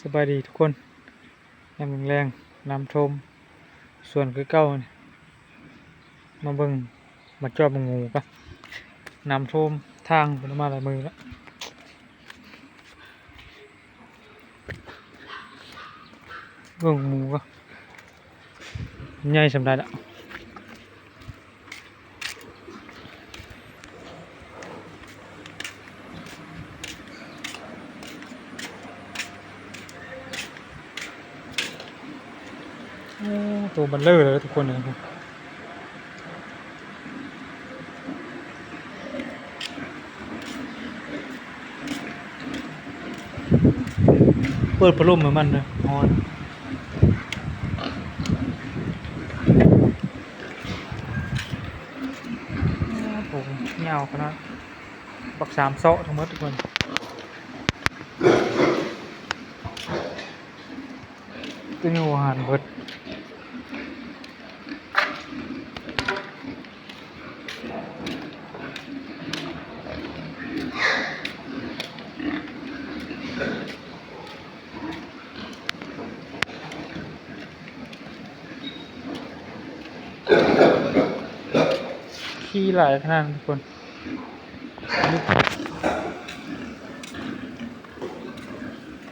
ສະບາຍດີທຸກຄົນ ຍາມແລງໆ ນ້ຳຖ້ວມສວນຄືເກົ່າ. ມາເບິ່ງ ມາຈອບເບິ່ງໝູກ່ອນ ນ້ຳຖ້ວມທາງ ບໍ່ໄດ້ມາຫຼາຍມື້ແລ້ວ. ເບິ່ງໝູກ່ອນ ໃຫຍ່ສ່ຳໃດລະ. ໂອ້ ໂຕເບັນເລີເລີຍທຸກຄົນເອີຍ. ເປີດພັດລົມໃຫ້ມັນເດີ ຮ້ອນ. ໂອ້ໂຫ ຍາວຂະໜາດ ບັກສາມເຊາະທັງໝົດທຸກຄົນ. ຕົວນີ້ອາຫານເບິດ. ຂີ້ຫຼາຍຂະໜາດທຸກຄົນ.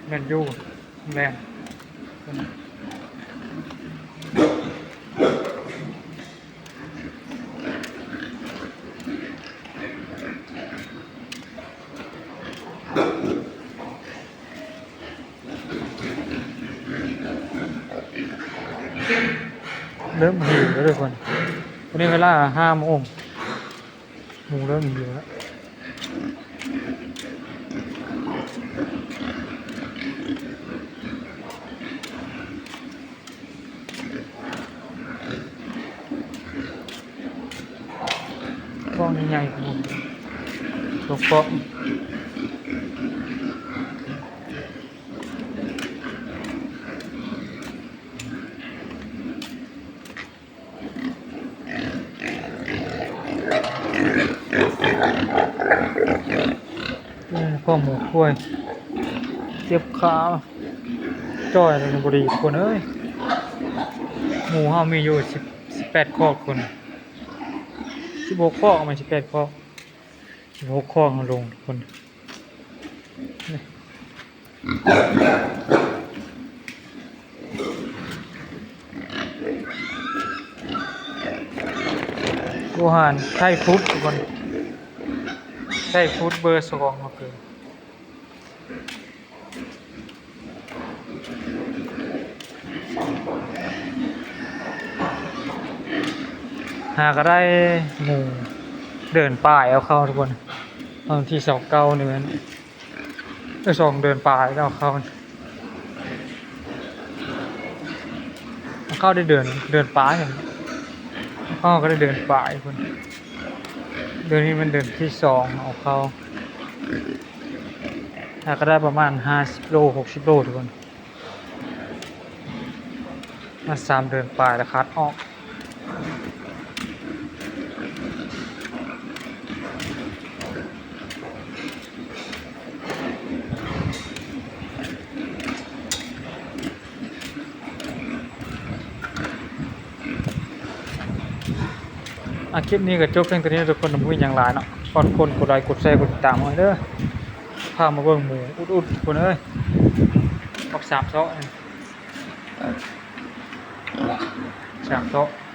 ແມ່ນຢູ່ ແມ່ນ. ເລີ່ມຫິວແລ້ວທຸກຄົນ ຕອນນີ້ເວລາຫ້າໂມງ. ໝູເລີ່ມຫິວແລ້ວ. ກ້ອງໃຫຍ່ໆ ໂອ້ໂຫ ຕົກເກາະ. ເອີ ພໍ່ໝູຄວາຍ ເຈັບຂາຈ່ອຍ ແລ້ວບໍ່ດີຄົນເອີຍ. ໝູເຮົາມີຢູ່ສິບ ສິບແປດຄອກຄົນ ສິບຫົກຄອກ ແມ່ນ ສິບແປດຄອກ ສິບຫົກຄອກເຮົາລົງທຸກຄົນ. ໂອຫານໄທຟຸດທຸກຄົນ ໄທຟຸດເບີສອງເຮົາເກີດ. ຫາກໍໄດ້ໝູເດີນປ່າຍເອົາເຂົ້າທຸກຄົນ ວັນທີຊາວເກົ້ານີ້ແມ່ນ ເອີ ສອງເດີນປ່າຍແລ້ວເຂົ້າ ເຂົ້າໄດ້ເດີນ ເດີນປ່າຍ ເຮົາກໍໄດ້ເດີນປ່າຍພຸ້ນ ເດືອນນີ້ແມ່ນເດືອນທີສອງເອົາເຂົ້າ ຫາກໍໄດ້ປະມານຫ້າສິບໂລ ຫົກສິບໂລທຸກຄົນ. ມາສາມເດືອນປາຍແລ້ວຂາດອອກ. ອ່ະ ຄລິບນີ້ກໍຈົບພຽງເທົ່ານີ້ເດີທຸກຄົນ ບໍ່ມີຫຍັງຫຼາຍເນາະ. ຂອບຄຸນ ກົດໄລ ກົດແຊ ກົດຕິດຕາມໃຫ້ເດີ. ພາມາເບິ່ງໝູອຸດໆ ທຸກຄົນເອີຍ ບັກສາມເຊາະ ສາມເຊາະ.